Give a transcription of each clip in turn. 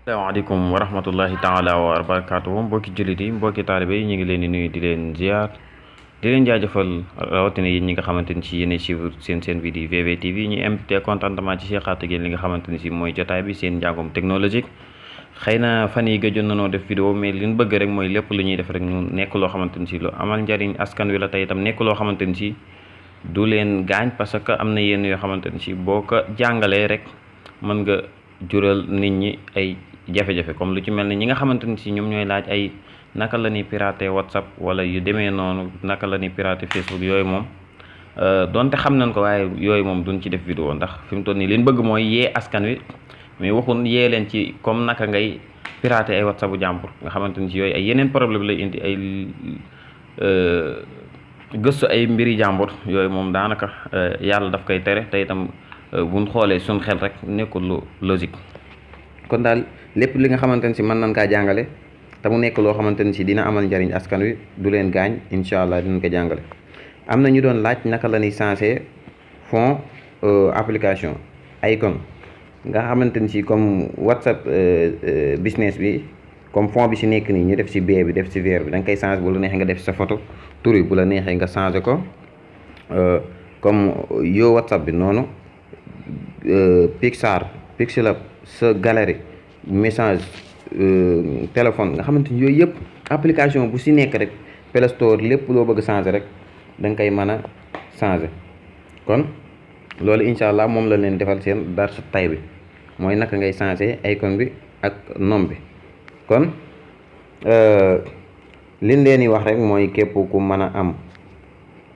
asalaamaaleykum wa rahmatullahi taala wa barakaatuhu mbokki jullit yi mbokki taalibe yi ñu ngi leen di nuyu di leen ziar di leen jaajëfal rawatina yéen ñi nga xamante ni si yéen suivre seen bi di VVTV ñu am te contentement ci seexaat ak yéen li nga xamante ni si mooy jotaay bi seen njàngum technologique. xëy na fan yi gëjoon nanoo def vidéo mais li ñu bëgg rek mooy lépp lu ñuy def rek ñu nekk loo xamante ni si lu amal njariñ askan wi la tey itam nekk loo xamante ni si du leen gaañ parce que am na yenn yoo xamante ni si boo ko jàngalee rek mën nga jural nit ñi ay jafe-jafe comme lu ci mel ni ñi nga xamante ni si ñoom ñooy laaj ay naka la ñuy pirater WhatsApp wala yu demee noonu naka la ñuy pirater Facebook yooyu moom donte xam nañ ko waaye yooyu moom duñ ci def vidéo ndax fi mu toll nii liñ bëgg mooy yee askan wi mais waxun yee leen ci comme naka ngay pirater ay WhatsApp bu jàmbur nga xamante ni si yooyu ay yeneen problème lay indi ay gëstu ay mbiri jàmbur yooyu moom daanaka yàlla daf koy tere te itam buñ xoolee suñ xel rek nekkul lu logique. kon daal lépp li nga xamante ne si mën nañ kaa jàngale te mu nekk loo xamante ne si dina amal njariñ askan wi du leen gaañ incha allah dinañ ko jàngale. am na ñu doon laaj naka la ñuy changer fond application icon nga xamante ni si comme WhatsApp business bi comme fond bi si nekk nii ñu def si B bi def si vert bi da nga koy changer bu la neexee nga def sa photo tur yi bu la neexee nga changer ko comme yow WhatsApp bi noonu Pixel sa galerie message téléphone nga xamante ni yooyu yëpp application bu si nekk rek Play Store lépp loo bëgg changer rek da nga koy mën a changer. kon loolu incha allah moom la leen defal seen darsu tay bi mooy naka ngay changer icon bi ak nom bi. kon liñ leen di wax rek mooy képp ku mën a am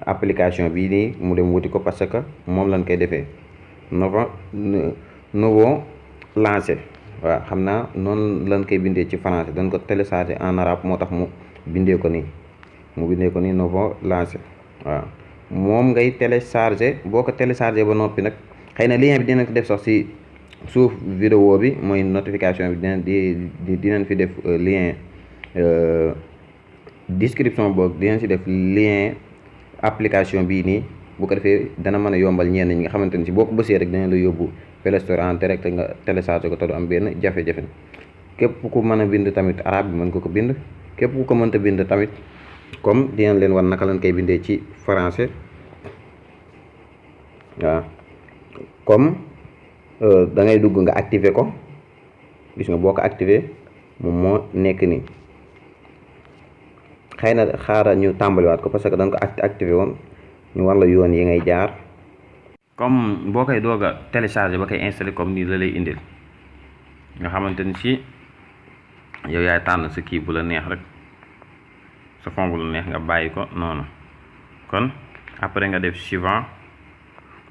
application bii nii mu dem wuti ko parce que moom lañ koy defee nouveau lancé waaw xam naa noonu lañ koy bindee ci français dañ ko télécharger en arabe moo tax mu bindee ko nii nouveau lancé waaw moom ngay télécharger boo ko télécharger ba noppi nag xëy na lien bi dinañ ko def sax ci suuf vidéo bi mooy notification bi dinañ fi def lien description boog dinañ ci def lien application bii nii bu ko defee dana mën a yombal ñenn ñi nga xamante ni si boo ko bësee rek dina la yóbbu Play Store en direct nga télécharger ko te du am benn jafe-jafe. képp ku mën a bind tamit arabe bi mën ko bind képp ku ko mënta bind tamit comme dinañ leen wan naka lañ koy bindee ci français waaw comme da ngay dugg nga activer ko gis nga boo ko activer moom moo nekk nii xëy na xaaral ñu tàmbaliwaat ko parce que dañ ko activer woon ñu war la yoon yi ngay jaar. comme boo koy doog a télécharger ba koy installer comme nii la lay indil nga xamante ni si yow yaay tànn sa kii bu la neex rek sa fond bu la neex nga bàyyi ko noonu. kon après nga def suivant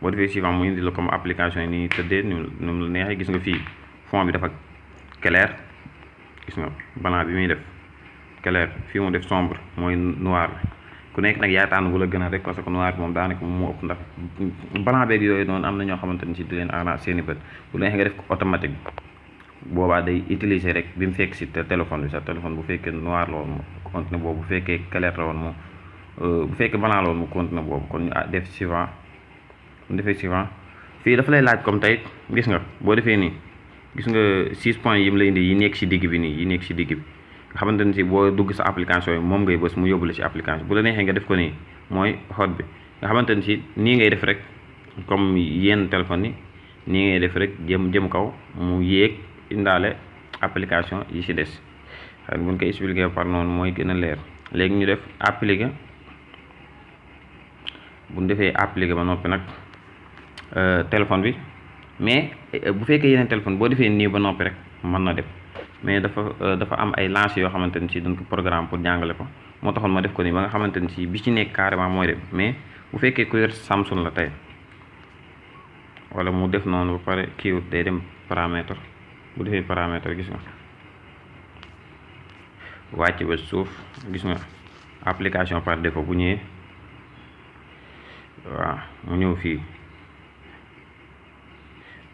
boo defee suivant mu indi la comme application yi ni tëddee ni mu la neexee gis nga fii fond bi dafa clair gis nga blanc bi muy def clair fii mu def sombre mooy noir bi ku nekk nag yaay tànn bu la gën a rek parce que noir bi moom daanaka moom moo ëpp ndax blanc beeg yooyu noonu am na ñoo xamante ni si du leen arrange seeni bët bu la neexee nga def ko automatique boobaa day utiliser rek bi mu fekk si téléphone bi sa téléphone bu fekkee noir la woon mu continuer boobu bu fekkee clair la woon mu bu fekkee blanc la woon mu continuer boobu kon ñu def suivant mu defee suivant fii dafa lay laaj comme tey gis nga boo defee nii gis nga 6 points yi mu lay indi yi nekk si digg bi nii yi nekk si digg bi nga xamante ne si boo dugg sa application yi moom ngay bës mu yóbbu la si application bu la neexee nga def ko nii mooy hot bi nga xamante ne si nii ngay def rek comme yenn téléphone yi nii ngay def rek jëm kaw mu yéeg indaale application yi si des xëy na bu ñu koy expliquer par noonu mooy gën a leer. léegi ñu def appliquer bu ñu defee appliquer ba noppi nag téléphone bi mais bu fekkee yeneen téléphone boo defee nii ba noppi rek mën na def mais dafa am ay lancé yoo xamante ni si dañ ko programme pour jàngale ko moo taxoon ma def ko nii ba nga xamante ni si bi ci nekk carrément mooy dem mais bu fekkee ku yor Samsung la tey wala mu def noonu ba pare kiiwut day dem paramètre bu defee paramètre gis nga wàcc ba suuf gis nga application par défaut bu ñëwee waaw mu ñëw fii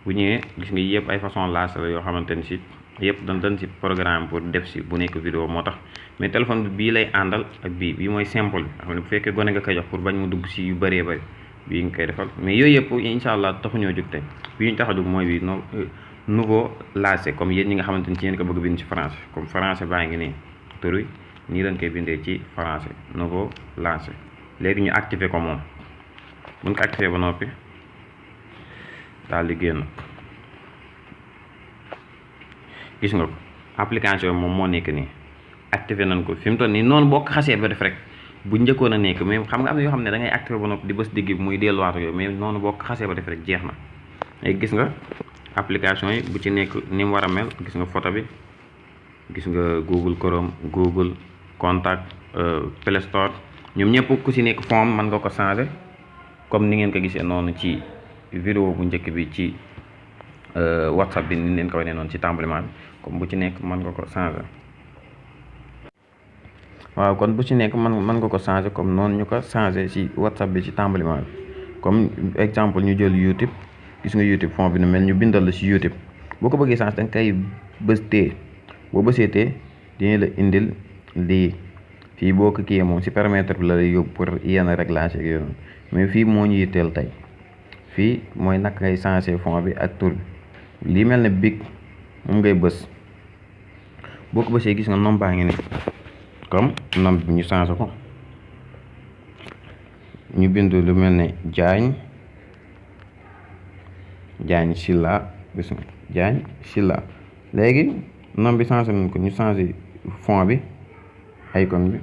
bu ñëwee gis nga yëpp ay façon lancé la yoo xamante ni si yëpp dañ si programme pour def si bu nekk vidéo moo tax mais téléphone bi bii lay àndal ak bii mooy simple bi xam ne bu fekkee gone nga koy jox pour bañ mu dugg si yu bëree bëri bii nga koy defal mais yooyu yëpp incha allah taxuñoo jóg tey bii ñu tax a jóg mooy bii nouveau lancé comme yéen ñi nga xamante ni ci yéen ko bëgg bind ci français comme français baa ngi nii tur wi nii lañ koy bindee ci français nouveau lancé. léegi ñu activé ko moom buñ ko activé ba noppi daal di génn gis nga ko application moom moo nekk nii activé nañ ko fi mu toll nii noonu boo ko xasee ba def rek bu njëkkoon a nekk mais xam nga am na yoo xam ne da ngay activé ba noppi di bës digg bi muy delluwaat yooyu mais noonu boo ko xasee ba def rek jeex na. léegi gis nga application yi bu ci nekk ni mu war a mel gis nga photo bi gis nga Google Chrome Google Contact Play Store ñoom ñëpp ku ci nekk fond mën nga ko changer comme ni ngeen ko gisee noonu ci vidéo bu njëkk bi ci WhatsApp bi ni leen ko wane noonu ci tàmbalement bi comme bu ci nekk mën nga ko changer. waaw kon bu ci nekk mën nga ko changer comme noonu ñu ko changer ci WhatsApp bi ci tàmbalement bi comme exemple ñu jël YouTube. gis nga YouTube fond bi nu mel ñu bindal la ci YouTube boo ko bëggee change danga koy bës tee boo bësee tee dina la indil lii fii boo ko kiyee moom ci paramètre bi la lay yóbbu pour yenn réglage ak yoon mais fii moo ñu yitteel tey fii mooy naka ngay changer fond bi ak tur bi lii mel ne big moom ngay bës boo ko bësee gis nga nom baa ngi ni comme nom bi ñu changer ko ñu bind lu mel ne Diagne Sylla gis nga Diagne Sylla léegi nom bi changé nañ ko ñu changé fond bi icône bi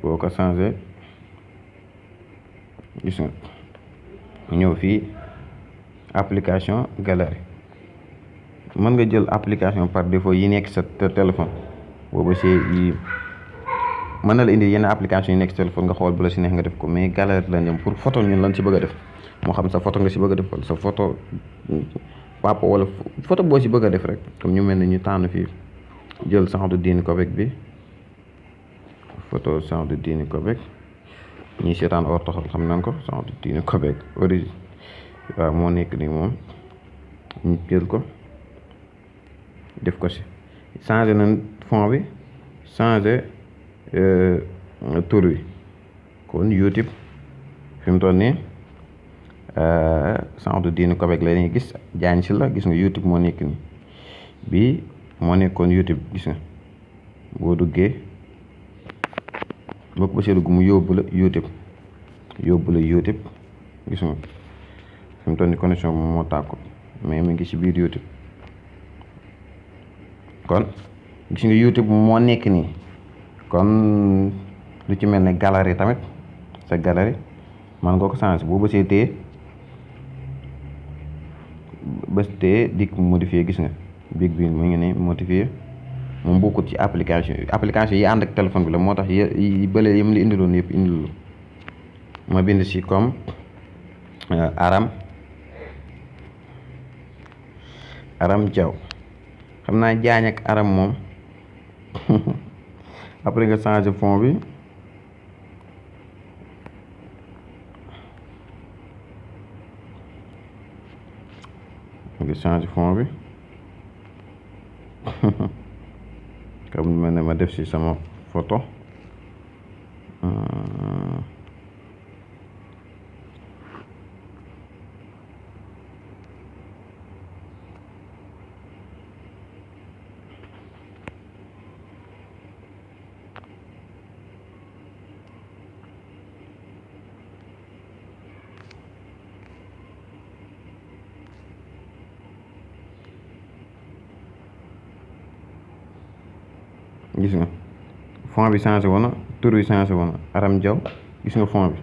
boo ko changé gis nga ñëw fii application galerie mën nga jël application par défaut yi nekk sa téléphone boobu c'est yi mën na la indi yenn application yi nekk sa téléphone nga xool bu la si neex nga def ko mais galerie la ñëm pour photo ñun lan ci bëgg a def moo xam sa photo nga si bëgg a def wala sa photo papa wala photo boo si bëgg a def rek comme ñu mel ne ñu tànn fii jël Saadou-Dine Cobec bi photo Saadou-Dine Cobec ñi seetaan or taxal xam nañ ko Saadou-Dine Cobec origine waaw moo nekk nii moom ñu jël ko def ko si changé nañ fond bi changé tur wi kon YouTube fi mu toll nii Saadou-Dine Cobec la ñuy gis Diagne Sylla gis nga YouTube moo nekk nii bii moo nekkoon YouTube gis nga boo duggee boo ko bësee dugg mu yóbbu la YouTube gis nga fi mu toll nii connexion moom moo tàkkut mais mi ngi ci biir YouTube kon gis nga YouTube moo nekk nii kon lu ci mel ne galerie tamit sa galerie man nga ko changer boo bësee tee bës tee dikk modifier gis nga big bi mu ngi ne modifier moom bokkut ci application yi ànd ak téléphone bi la moo tax yi bële yam li indiloon yëpp indilu ma bind ci comme Aram Diaw xam naa Diagne ak Aram moom après nga changer fond bi nga changer fond bi comme ma ne ma def ci sama photo gis nga fond bi changé woon na tur bi changé woon na Aram Diaw gis nga fond bi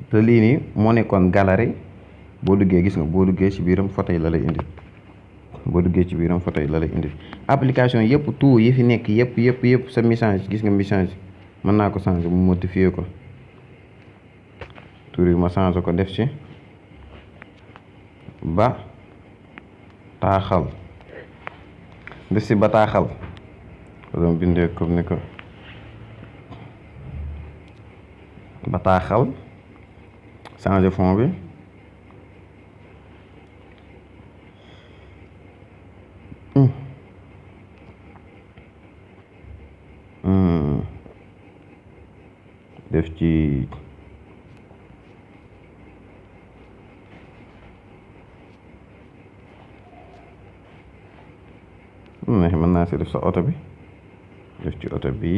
te lii nii moo nekkoon galerie boo duggee gis nga boo duggee ci biiram photo yi la lay indi application yëpp tout yi fi nekk yëpp sa message gis nga message mën naa ko changer mu modifier ko tur yi ma changer ko def ci bataaxal dama bindee comme ni ko bataaxal changer fond bi def ci mën naa si def sa oto bi, def ci oto bi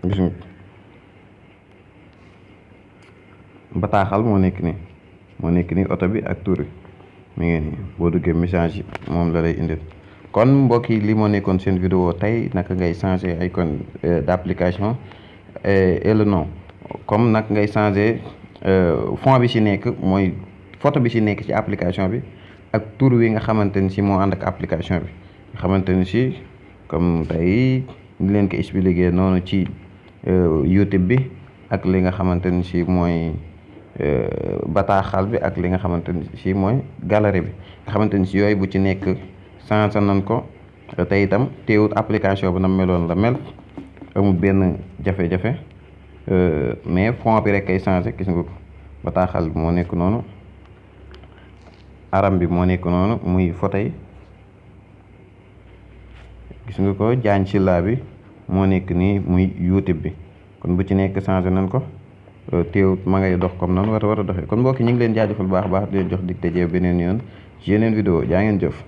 gis nga bataaxal moo nekk nii oto bi ak tur bi mi ngi nii boo duggee message yi moom la lay indil. kon mbokk yi li moo nekkoon seen vidéo tey naka ngay changer icône d'application et le nom, comme nag ngay changer fond bi ci nekk mooy photo bi ci nekk ci application bi ak tur wi nga xamante ni si moo ànd ak application bi nga xamante ni si comme tey ñu leen ko expliqué noonu ci YouTube bi ak li nga xamante ni si mooy bataaxal bi ak li nga xamante ni si mooy galerie bi nga xamante ni si yooyu bu ci nekk changé nañ ko te itam teewut application bi na meloon la mel, amul benn jafe-jafe mais fond bi rek kay changé. gis nga ko bataaxal bi moo nekk noonu, aram bi moo nekk noonu muy photo yi, gis nga ko Diagne Sylla bi moo nekk nii muy YouTube bi. kon bu ci nekk changé nañ ko teewut ma ngay dox comme noonu war a doxee. kon mbokk ñu ngi leen jaajëfal baax di leen jox dig daje beneen yoon ci yeneen vidéo. jaa ngeen jëf.